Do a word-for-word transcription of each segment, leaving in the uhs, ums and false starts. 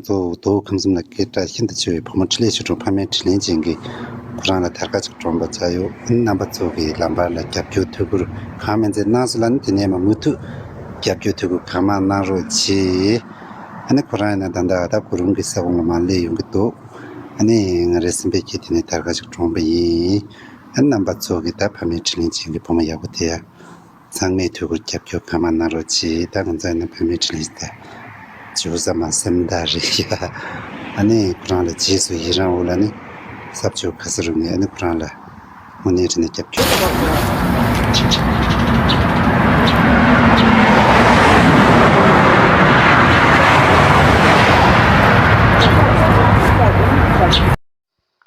གཙོ་བོ་མདོ་དབུས་ཁམས་གསུམ་ལ་སྐད་གྲགས་ཤིན་ཏུ་ཆེ་བའི་བུ་མོ་འཕྲིན་ལས་ཆོས་སྒྲོན་ཕ་མའི་དྲིན་ལན་ཅན་གྱིས་ཁོ་རང་ལ་དར་དཀར་ཅིག་སྒྲོན་པ་བྱ་ཡོད། རྣམ་པ་ཚོ་གིས་ལམ་བར་ལ་རྒྱབ་སྐྱོར་ཐུགས་ཁུར་གང་མིན་ཚད་གནང་སོང་ལ་ནི། དེ་ནས་མ་མུ་མཐུད་རྒྱབ་སྐྱོར་ཐུགས་ཁུར་གང་མང་གནང་རོགས་གྱིས། ཨ་ནི་ཁོ་རང་ཡིན་ན་ད་ལྟ་ཨ་སྟག་གུ་རུ་གི་ས་ཁོངས་ལ་མར་སླེབས་ཡོང་གི་འདུག་ཨ་ནི་ང་རའི་སེམས་པའི་ཁྱེད་དེ་ནས་དར་དཀར་ཅིག་སྒྲོན་པ་ཡིན། ཨ་ནི་རྣམ་པ་ཚོ་གིས་ད་ཕ་མའི་དྲིན་ལན་ཅན་གྱི་བུ་མོ་ཡག་པོ་དེ་ཡ། ཚང་མས་ཐུགས་ཁུར་རྒྱབ་སྐྱོར་གང་མང་གནང་རོགས་གྱིས། ད་ང་ཚོ་ཡིན་ན་བོད་མིའི་དྲིན་ལན་ཞིག་ད་ཇོ་བོ་ཟ་མ་སེམས་དར་རེད་ཡ། ཨ་ནི་ཁོ་རང་ལ་རྗེས་སུ་ཡི་རང་འོ་ལ་ནི་ས་བཅུ་ག་ས་རུ་ངས་ཨ་ནི་ཁོ་རང་ལ་དངོས་གནས་དྲིན་ལན་རྒྱབ་སྐྱོར།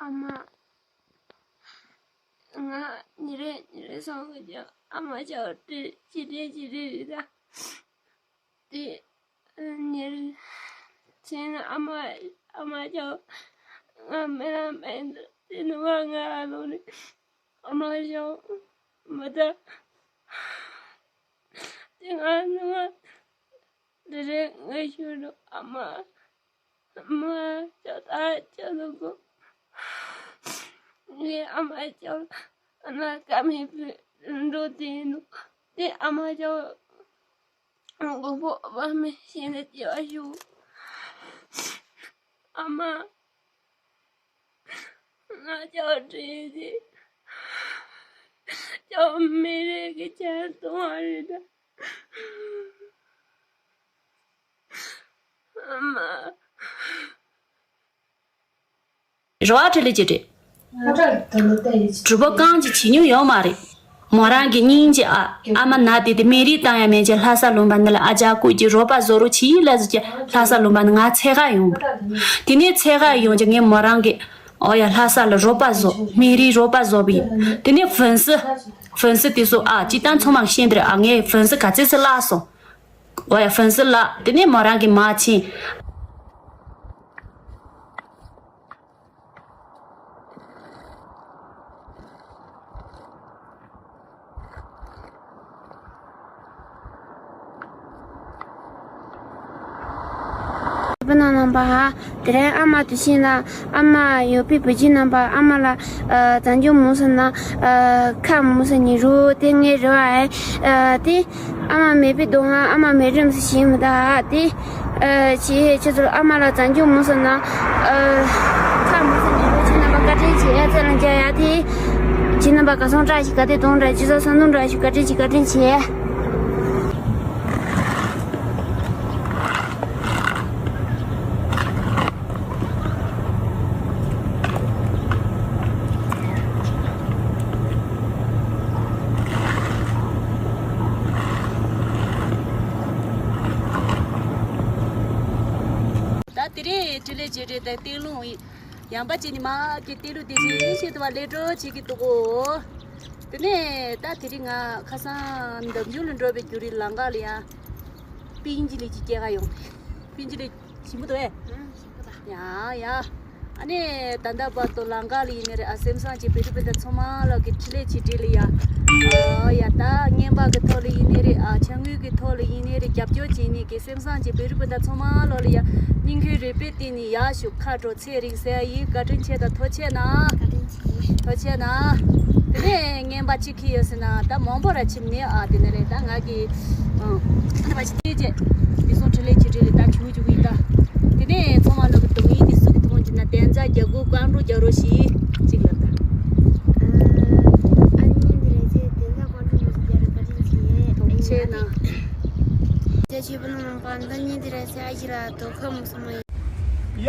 ཨ་མ། ང་ཉིན་རེ་ཉིན་རེ་སོང་གི་ཀྱང་ཨ་མ་ཅག་དྲིན་ཅི་དྲིན་ཅི་དྲིན་རེད་ད། དེ་ཉིན་རེ་ཕྱིན་ཨ་མ་ཨ་མ་ཅག་ང་མེད་ན་མེད་འདུག་དེ་ནི་ང་ང་ལ་ལོ་ནི་ཨ་མ་ཅག་མི་ད། དེ་ང་ནི་ང་དེ་རེད་ང་ཞུ་འདུག་ཨ་མ། མ་ཅག་ད་ཅག་ལ་གོ། ངའི་ཨ་མ་ཅག་ཨ་ན་ཀ་མེད་པའི་འགྲོ་དེ་ནུ། དེ་ཨ་མ་ཅག་མགོ་པོ་བ་མི་ཤེས་ན་སྐྱེ་བ་ཞུ། ཨ་མ། ང་ཅག་བྲེལ་ཏེ་ཅག་མི་རེ་གི་ཆར་གཏོང་བ་རེད་ད། ཨ་མ། རེ་བ་བྲེལ་ལེ་ཅི་བྲེལ། གྲུབ་པ་གང་གི་བྱེད་མྱོང་ཡོད་མ་རེད། མོ་རང་གི་སྙིང་རྗེ་ཨ། ཨ་མ་ན་དེ་དེ་མེ་རི་བཏང་ཡ་མེད་ཅེ་ལྷ་ས་ལུང་པ་འདི་ལ་ཨ་ཅག་ཀུ་ཅི་རོགས་པ་བཟོ་རོགས་བྱེད་ལ་ཟེར་ཅེ་ལྷ་ས་ལུང་པ་ནི་ང་འཚོལ་ག་ཡོང་། དེ་ནས་འཚོལ་ག་ཡོང་ཅེ་ངས་མོ་རང་གི་ཨོ་ཡ་ལྷ་ས་ལ་རོགས་པ་བཟོ་མེ་རི་རོགས་པ་བཟོ་བ་ཡིན། དེ་ནས་ཧྥུན་སི་ཧྥུན་སི་དེ་སུ་ཨ་ཅི་ཏང་ཚང་མ་ཤེས་འདིར་ཨ་ངས་ཧྥུན་སི་ག་ཚོད་སི་བརླག་སོང་། ཨོ་ཡ་ཧྥུན་སི་བརླག་དེ་ནས་མོ་རང་གི་མ་ཕྱིན། སྤུན་ནང་རྣམ་པ་ཧ། དེ་རིང་ཨ་མ་དུས་ཆེན་ལ་ཨ་མ་ཡོད་པའི་བུ་རྒྱུད་རྣམ་པ་ཨ་མ་ལ་ཨ་བྱང་ཆུབ་མོ་སོ་ན་ཨ་ཁ་མོ་སོ་ཉི་རུ་དེ་ངའི་རེ་བ་ཨེ་ཨ་དེ། ཨ་མ་མེད་པའི་སྡུག་བསྔལ་ཨ་མ་མེད་རིམ་སུ་ཞིག་མི་གདའ་དེ། ཨ་ཅེ་ཁྱེད་ཚོར་ཨ་མ་ལ་བྱང་ཆུབ་མོ་སོ་ན། ཨ་ཁ་མོ་སོ་ཉི་རུ་ཁྱེད་རྣམ་པ་བཀའ་དྲིན་ཆེ་ཡ་ཚེ་ལ་མཇལ་ཡ་དེ། ཁྱེད་རྣམ་པ་ག་སོང་བཀྲ་ཤིས་ག་དེ་གཏོང་འདྲ་ཅི་ས་སོང་གཏོང་འདྲ་ཞིག་བཀའ་དྲིན་ཆེ་བཀའ་དྲིན་ཆེ། ད་དེ་རིང་འཕྲིན་ལས་བརྒྱུད་རེས་དང་སྟེང་ལུང་ཡངས་པ་ཅན་ནི་མ་གི་ཏི་ལུ་དེ་བཞིན་ཤེས་ཐུབ་པ་ལས་སྒྲོལ་བྱེད་ཀྱི་འདུག་གོ། དེ་ནས་ད་དེ་རིང་ང་ཁ་སང་འདམ་རྒྱུད་ལ་འགྲོ་བའི་རྒྱུ་རིང་ལམ་ཁ་ལ་ཡ། པིན་ཇི་ལི་ཅིག་སྐྱེལ་ག་ཡོང་། པིན་ཇི་ལི་ཞིམ་པོ་འདུག་ཨེ། ཡ་ཡ། ཨ་ནི་ད་ལྟ་བར་དུ་ལམ་ཁ་ལ་ཡིན་ནའི་རེད་ཨ་སེམས་བཟང་ཅིག་བོད་རིགས་སྤུན་ཟླ་ཚང་མ་ལོག་གི་འཕྲིན་ལས་ཆེ་འདྲི་ལ་ཡ། ཨ་ཡ་ད་རྔན་པ་གི་ཐོག་ལ་ཡིན་ནའི་རེད་ཨ་ཕྱག་དངུལ་གི་ཐོག་ལ་ཡིན་ནའི་རེད་རྒྱབ་སྐྱོར་བྱེད་ནི་གི་སེམས་བཟང་ཅིག་བོད་རིགས་སྤུན་ཟླ་ཚང་མ་ལོག་ལ་ཡ། སྙིང་ཁུའི་རུས་པའི་གཏིང་ནས་ཡག་ཤོག་ཁ་དྲོ་ཚེ་རིང་ཟེར་ཡ་ཡིན། བཀའ་དྲིན་ཆེ་དང་ཐུགས་རྗེ་གནང་། ཐུགས་རྗེ་གནང་། དེ་ནས་རྔན་པ་གཅིག་ཁྱེར་ཡོད་ཟེར་ན་ད་མང་པོ་ར་ཁྱིམ་ནས་ཨ་དེ་ནས་རེད་ད་ང་གི་ཨ་ད་མ་ཅིག་དེ་རྗེས་དེ་སོང་འཕྲིན་ལས་ཆེ་འདྲི་ལ་ད་བྱུང་བྱུང་གི་ད་དེ་ནས་ཚང་མ་ལོག་གི་སྡུག་བསྔལ་དེ་སུ་གི་ཐུག་འོང་ཅིག་ན་བདེན་རྩ་རྒྱ་སྒོ་བཀའ་འགྲོ་རྒྱ་རོ་ཞིག་ཅིག་ལ་ད་ཨ་ནི་དེ་རེད་ཚེ་བདེན་རྩ་བཀའ་འགྲོ་མོ་ཟེར་རྒྱ་རོ་བཀའ་དྲིན་ཆེ་ཐུགས་རྗེ་གནང་། རྒྱ་ཆེ་བུ་ནང་པ་འདི་གཉིས་དེ་རེད་ཚེ་ཨ་ཞི་ལ་དོ་ཁ་མོ་སོང་མ་ཡིན། ཡ།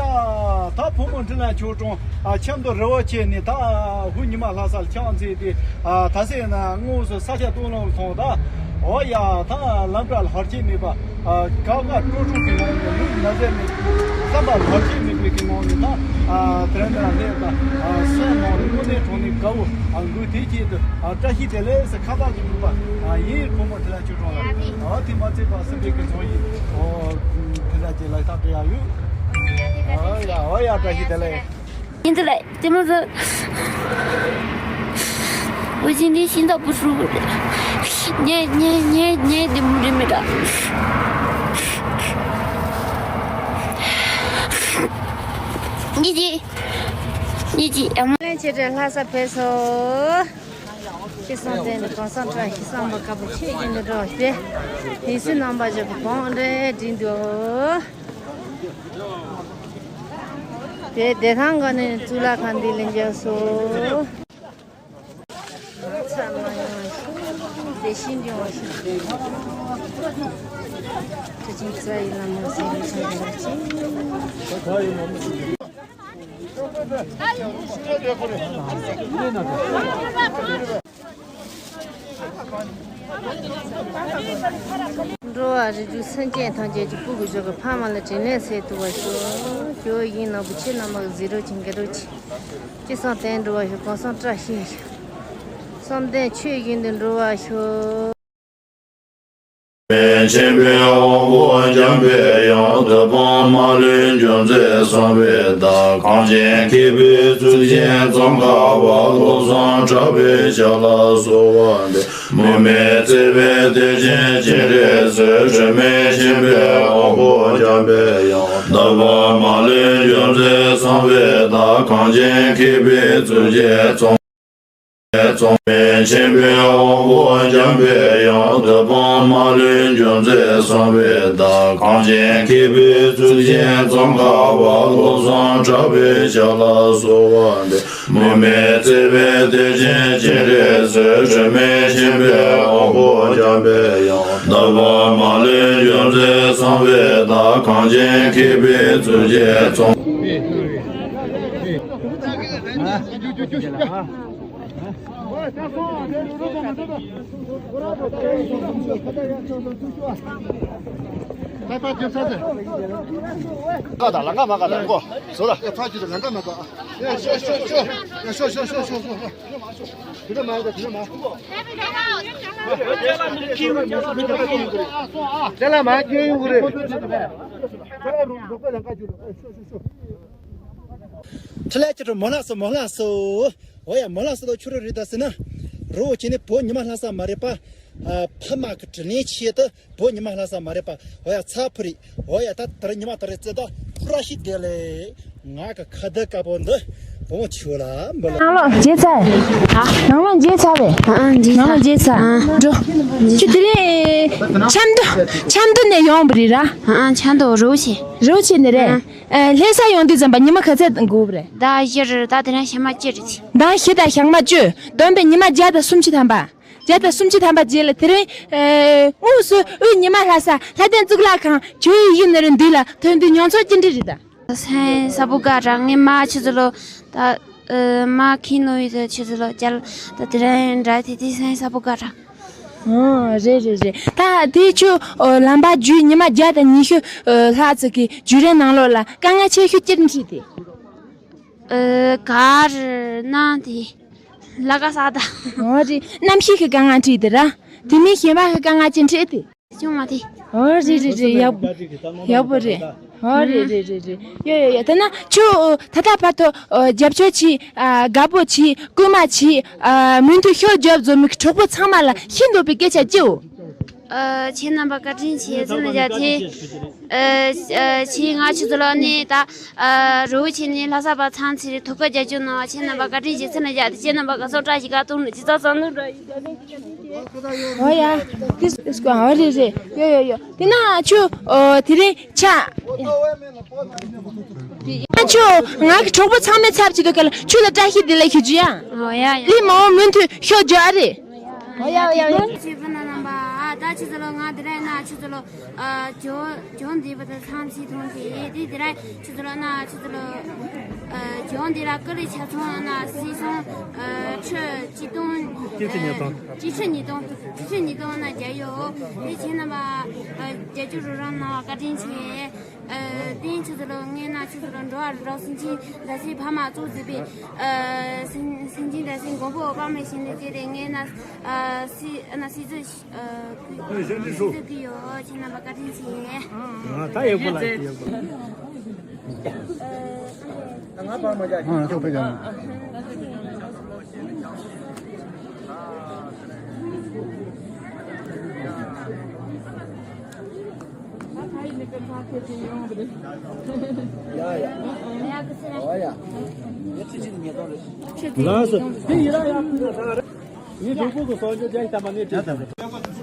ད་བུ་མོ་འཕྲིན་ལས་ཆོས་སྒྲོན་ཨ་ཆེམ་དུ་རི་བོ་ཆེ་ནས་ད་ཧུ་ཉི་མ་ལྷ་སར་ཆང་མཛད་དེ་ཨ་ད་སེ་ན་དངོས་སུ་ས་ཆ་སྟོང་ལོང་སོང་ད། འོ་ཡ་ད་ལམ་བྲག་ལ་ཧར་ཆེ་མེད་པ་ཨ་ཀ་ཀ་ཀྲོ་ཀྲོ་གི་ངང་ནས་ལུས་ན་ཟེར་མེད་བསམ་པ་ཧར་ཆེ་མེད་པའི་གི་ངང་ནས་ད་ཨ་དེ་རིང་འདི་ལ་སླེབས་ད་ཨ་སེམས་ནང་ནས་དངོས་གནས་དྲང་གནས་དགའ་བོ་ཨ་འགུལ་དེ་ཆེད་དུ་ཨ་བཀྲ་ཤིས་བདེ་ལེགས་སུ་ཁ་བཏགས་ཀྱི་འདུག་པ་ཨ་ཡིན་བུ་མོ་འཕྲིན་ལས་ཆོས་སྒྲོན་ལགས། ཨོ་དེ་མ་ཚད་པ་སེམས་པའི་ཀུན་སློང་ཡིན། ཨོ་དེ་འདྲ་ཅིག་ལ་ཐག་བྲིས་ཡག་ཡོད། ཨོ་ཡ་ཨོ་ཡ་བཀྲ་ཤིས་བདེ་ལེགས། ཡིན་དུ་ལས་དེ་མོ་ཟིག་འུ་ཅི་འདི་ཤིང་ཐག་པུ་ཧྲུ་པུ་རེད། ཉེ་ཉེ་ཉེ་ཉེ་འདི་མོ་རེད་མི་འདྲ། གཉིས་ཀྱི། གཉིས་ཀྱི་ཨ་མ། ལན་ཆེ་དྲག་ལྷ་ས་ཕེབས་སོ། ཁྱེད་སང་བསྟན་ནས་གང་སང་བཀྲ་ཤིས་བསམ་པ་དཀར་པོ་ཁྱེད་ཀྱི་འདི་འགྲོ་སྟེ། དེ་སུ་རྣམ་པ་ཞིག་གི་བང་འདྲེ་འདྲེན་འདུག་དེ་བདེ་ཐང་ག་ནས་གཙུག་ལག་ཁང་འདི་ལ་འཇགས་སོ། ཚ་མ་ཡོང་བ་ཞིག་དེ་བཞིན་འབྱུང་བ་ཞིག་ཁྲི་ཆེན་རྩ་བའི་བླ་མ་སེང་གེ་ཆེན་པོ་ལ་ཅིག་འགྲོ་བ་རིགས་དྲུག་སེམས་ཅན་ཐམས་ཅད་ཀྱི་སྤུ་གུ་ཞིག་གི་ཕ་མ་ལ་དྲིན་ལན་གསོས་ཐུབ་པ་ཤོག་ཇོ་བོ་ཡིན་ནོར་བུ་ཁྱེད་རྣམ་པ་གཟིགས་རོགས་གྱིས་མཁྱེན་རོགས་གྱིས། ཅི་སང་བསྟན་འགྲོ་བ་ཞིག་གང་སང་བཀྲ་ཤིས་ཤིག་བསམ་གཏན་ཆོས་བཞིན་དུ་འགྲོ་བ་ཤོག་མེ་ཆེན་པོའི་དབང་པོ་འཇམ་པའི་དབྱངས། ཐུབ་དབང་མ་ལུས་འབྱུང་རྩལ་གསང་བའི་བདག་གངས་ཅན་མཁས་པའི་གཙུག་རྒྱན་ཙོང་ཁ་པ། བློ་བཟང་གྲགས་པའི་ཞབས་ལ་གསོལ་བ་འདེབས། མུ་མེད་བརྩེ་བའི་གཏེར་ཆེན་སྤྱན་རས་གཟིགས། དྲི་མེད་ཆེན་པོའི་དབང་པོ་འཇམ་པའི་དབྱངས། ཐུབ་དབང་མ་ལུས་འབྱུང་རྩལ་གསང་བའི་བདག་གངས་ཅན་མཁས་པའི་གཙུག་རྒྱན་ཙོང་ཙོང་མེ་ཆེན་པོའི་དབང་པོ་འཇམ་པའི་དབྱངས། ཐུབ་དབང་མ་ལུས་འབྱུང་རྩལ་གསང་བའི་བདག་གངས་ཅན་མཁས་པའི་གཙུག་རྒྱན་ཙོང་ཁ་པ། བློ་བཟང་གྲགས་པའི་ཞབས་ལ་གསོལ་བ་འདེབས། མུ་མེད་བརྩེ་བའི་གཏེར་ཆེན་སྤྱན་རས་གཟིགས། དྲི་མེད་ཆེན་པོའི་དབང་པོ་འཇམ་པའི་དབྱངས། ཐུབ་དབང་མ་ལུས་འབྱུང་རྩལ་གསང་བའི་བདག་གངས་ཅན་མཁས་པའི་གཙུག་རྒྱན་ཙོང་། ཀ་ད་ལ་ང་མ་ཀ་ད་ཀོ་སོ་ད། ཕ་ཅི་ད་ལ་ང་མ་ཀ་ཡ་ཤོ་ཤོ་ཤོ་ཤོ་ཤོ་ཤོ་ཤོ་ཤོ། དེ་ལ་མ་ཡོད་དེ་ལ་མ། དེ་ལ་མ་སྐྱོན་ཡོང་གི་རེད། དེ་ལ་རུ་འགྲོ་ག་ལ་ཀ་ཅུ་ལ་ཤོ་ཤོ་ཤོ། ཁྲི་ལས་ཀྱི་གྲུ་མོ་ལ་སོ་མོ་ལ་སོ། འོ་ཡ་མོ་ལ་སོ་ལོ་ཁྱོད་རུ་རེད་ད་ཟེར་ན། རོ་བོ་ཁྱེད་ནི་བོད་ཉི་མ་ལྷ་ས་མ་རེད་པ། ཨ་ཕ་མ་གི་དྲིན་ལན་ཆེད་དུ་བོད་ཉི་མ་ལྷ་ས་མ་རེད་པ། འོ་ཡ་ཚ་ཕུ་རེད། འོ་ཡ་ད་དེ་རིང་ཉི་མ་དེ་རིང་རྩེ་ད་ཕུ་ར་ཤི་དེ་ལས་ང་གི་ཁ་བརྡ་དཀར་པོ་འདི་བུ་མོ་ཆེ་བོ་ལ་འབུལ། ནང་ལོགས་མཇལ་ཚར། ནང་ལོགས་མཇལ་ཚར་བས། ཨ་ཨ་མཇལ་ནང་ལོགས་ཚར། མཇལ་ཚར། ཨ་འགྲོ། ཁྱོད་དེ་རིང་ཆབ་མདོ་ཆབ་མདོ་ནས་ཡོང་བ་རེད་ར། ཨ་ཨ་ཆབ་མདོ་རི་བོ་ཆེ། རི་བོ་ཆེ་ནས་རེད། ཨ་ལྷ་ས་ཡོང་དུས་ཙམ་པ་ཉི་མ་ག་ཚད་འགོར་བ་རེད། ཟླ་བཞི་རེད། ད་དེ་རིང་ཞག་མ་བཅུ་རེད། ཟླ་བཞི་དང་ཞག་མ་བཅུ། བསྡོམས་པས་ཉི་མ་བརྒྱ་དང་སུམ་ཅུ་ཐམ་པ། བརྒྱ་དང་སུམ་ཅུ་ཐམ་པ་རྗེས་ལ་དེ་རིང་། ཨེ། དངོས་སུ་དབུས་ཉི་མ་ལྷ་ས་ལྷ་ལྡན་གཙུག་ལག་ཁང་ཇོ་བོའི་ཡུལ་ནས་རིང་འདི་ལ་ཐོན་དུས་མྱོང་ཚོར་ཅི་འདྲ་རེད་ད། སེམས་ས་བུ་དགའ་དྲག་ངས་མ་ཆུ་ཚོད་ལོ། ད་ཨེ། མ་ཁྱིམ་ནང་ཡོད་དུས་ཆུ་ཚོད་ལོ་བརྒྱ་ལ་ད་དེ་རིང་འདྲ་དེ་དུས་སེམས་ས་བུ་དགའ་དྲག་ཨོ་རེད་རེད་རེད། ད་དེ་ཁྱོད་ཨོ་ལམ་པ་བརྒྱུད་ཉི་མ་བརྒྱ་དང་ཉི་ཤུ་ཨོ་ལྷག་ཙམ་གྱི་བརྒྱུད་རིམ་ནང་ལོགས་ལ་དཀའ་ངལ་ཆེ་ཤོས་ཅི་འཕྲད་དེ། ཨོ་ག་རེ་གནང་དེ་ལ་ཀ་ས་ད། ཨོ་རེད། གནམ་གཤིས་ཀྱི་དཀའ་ངལ་འཕྲད་དེ་ར། དེ་མིན་གཞན་པ་གི་དཀའ་ངལ་ཅི་འཕྲད་དེ། ཅུང་མ་དེ། ཨོ་རེད་རེད་རེད། ཡག་ཡག་པོ་རེད། ཨོ་རེད་རེད་རེད་རེད། ཡོ་ཡོ་ཡོ། དེ་ན་ཁྱོད་ད་ལྟ་བར་དུ་རྒྱབ་སྐྱོར་བྱས། དགའ་པོ་བྱས། སྐུལ་མ་བྱས། མུ་མཐུད་ཤུགས་རྒྱབ་འཛོམས་མི་གི་གྲོགས་པོ་ཚང་མ་ལ་ཤིན་ཏུ་བའི་སྐད་ཆ་ཅིའོ། ཁྱེད་རྣམ་པ་བཀའ་དྲིན་ཆེ་ཟེར་ན་བྱ་དེ། ཁྱེད་ང་ཆུ་ཚོད་ལོ་ནས་ད་རི་བོ་ཆེ་ནས་ལྷ་ས་བར་ཚང་ཚེ་རིང་ཐུགས་ཁུར་རྒྱབ་སྐྱོར་གནང་བ་ཁྱེད་རྣམ་པ་བཀའ་དྲིན་ཆེ་ཟེར་ན་བྱ་དེ། ཁྱེད་རྣམ་པ་ག་སོགས་བཀྲ་ཤིས་ཀ་གཏོང་ནས་ཇི་ཙམ་ཙམ་ནུས་འགྲོ་ཡི། ཨོ་ཡ། ཏིས་ཏིས་ཀོ་ཨོ་རེད་རེད། ཡོ་ཡོ་ཡོ། དེ་ན་ཁྱོད་ཨོ་དེ་རིང་ཆ། ཨ་ཁྱོད་ང་གི་གྲོགས་པོ་ཚང་མའི་ཚབ་བྱེད་དུས་སྐབས་ལ་ཁྱོད་ལ་བཀྲ་ཤིས་བདེ་ལེགས་ཞུ་རྒྱུ་ཡ། ཨོ་ཡ་ཡ། ལི་མ་འོ་མུ་མཐུད་ཤོག་རྒྱུ་ཨ་རེད། ཨོ་ཡ་ཨོ་ཡ་ཡ། ཆེ་བུ་ན་རྣམ་པ་ཨ་ད་ཆུ་ཚོད་ལོ་ང་དེ་རིང་ན་ཆུ་ཚོད་ལོ། ཨ་ཇོ་ཇོ་འདི་བ་ད་ཚང་ཚིག་ཐོང་དེ་དེ་དེ་རིང་ཆུ་ཚོད་ལོ་ན་ཆུ་ཚོད་ལོ། ཨ་ཇོ་འདི་ལ་ཀ་ལི་ཆ་ཚོང་ན་སི་སོང་ཨ་ཁྲི་ཆིག་སྟོང་། ཅི་ཁྲི་ཉིས་སྟོང་། ཅི་ཁྲི་ཉིས་སྟོང་། ཅི་ཁྲི་ཉིས་སྟོང་ན་རྒྱ་ཡོད། དེ་ཁྱེད་རྣམ་པ་རྒྱ་ཇུ་རུ་རང་ནང་བཀའ་དྲིན་ཆེ། ཨ་དེ་ཆུ་ཚོད་ལོ་ལྔའི་ནང་ཆུ་ཚོད་ལོ་འགྲོ་བ་རུ་རོགས་སེང་ཆེན་རྡ་སའི་ཕ་མ་གཙོ་བྱས་པའི་ཨ་སེང་སེང་ཆེན་རྡ་སའི་མགོན་པོ་དཔག་མེད་ཞིང་ལས་བཅས་ཏེ་ལྔའི་ནང་ཨ་སི་ཨ་ན་སི་ཙི་ཨ་ཀུ་སི་ཙི་ཀུ་ཡོད། ཁྱེད་རྣམ་པ་བཀའ་དྲིན་ཆེ། ད་ཡག་པོ་ལ་ཡག་པོ། ང་པར་མ་རྒྱག་ཨ་ཐོག་པའི་ཀྱང་། ཡ་ཡ། ལགས་སོ། དེ་ཡིན་ན་ཡང་ངའི་གྲོགས་པོ་གི་གསོལ་ཇ་རྒྱག་བཏང་པ་ནས་བྲིས་ད།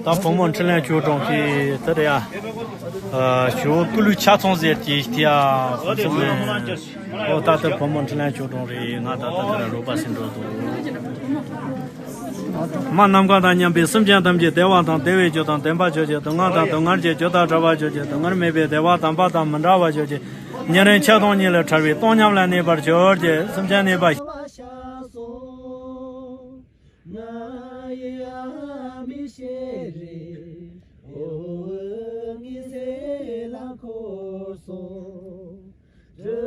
ད་བུ་མོ་འཕྲིན་ལས་ཆོས་གྲོང་གི་དེ་རེད་ཡ། ཨ་ཞོ་ཀུ་ལུ་ཆ་ཚང་ཟེར་གྱི་དེ་ཡ། ཨོ་ད་ལྟ་བུ་མོ་འཕྲིན་ལས་ཆོས་གྲོང་རེད། ང་ད་ལྟ་དེ་ལ་རོགས་པ་ཟིན་འགྲོ་འདུག་མ་ནམ་མཁའ་དང་མཉམ་པའི་སེམས་ཅན་ཐམས་ཅད་བདེ་བ་དང་བདེ་བའི་རྒྱུ་དང་ལྡན་པ་ཆོས་ཅན། སྡུག་བསྔལ་དང་སྡུག་བསྔལ་གྱི་རྒྱུ་དང་བྲལ་བ་ཆོས་ཅན། སྡུག་བསྔལ་མེད་པའི་བདེ་བ་དམ་པ་དང་མི་འབྲལ་བ་ཆོས་ཅན། ཉེ་རིང་ཆགས་སྡང་གཉིས་ལས་ཐར་བའི་སྟོང་ཉམས་ལ་གནས་པར་གྱུར་ཅིག་སེམས་ཅན་གནས་པ། ང་ཡི་ཨ་མི་ཤེས་རེད། ཨོ་ངི་ཟེ་ལ་འཁོར་སོང་། རི་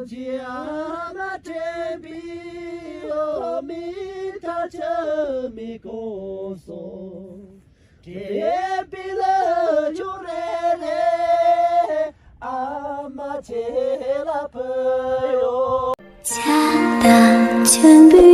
ཇི་ཨ་མ་དྲན་པའི་ཨོ་མི་ཐ་ཆ་མི་གོང་སོང་། དྲན་པའི་ལ་ཆུ་རེ་རེ་ཨ་མ་ཆེ་ལ་ཕུལ་ཡོད། ཆ་དང་ཆུན་པོའི་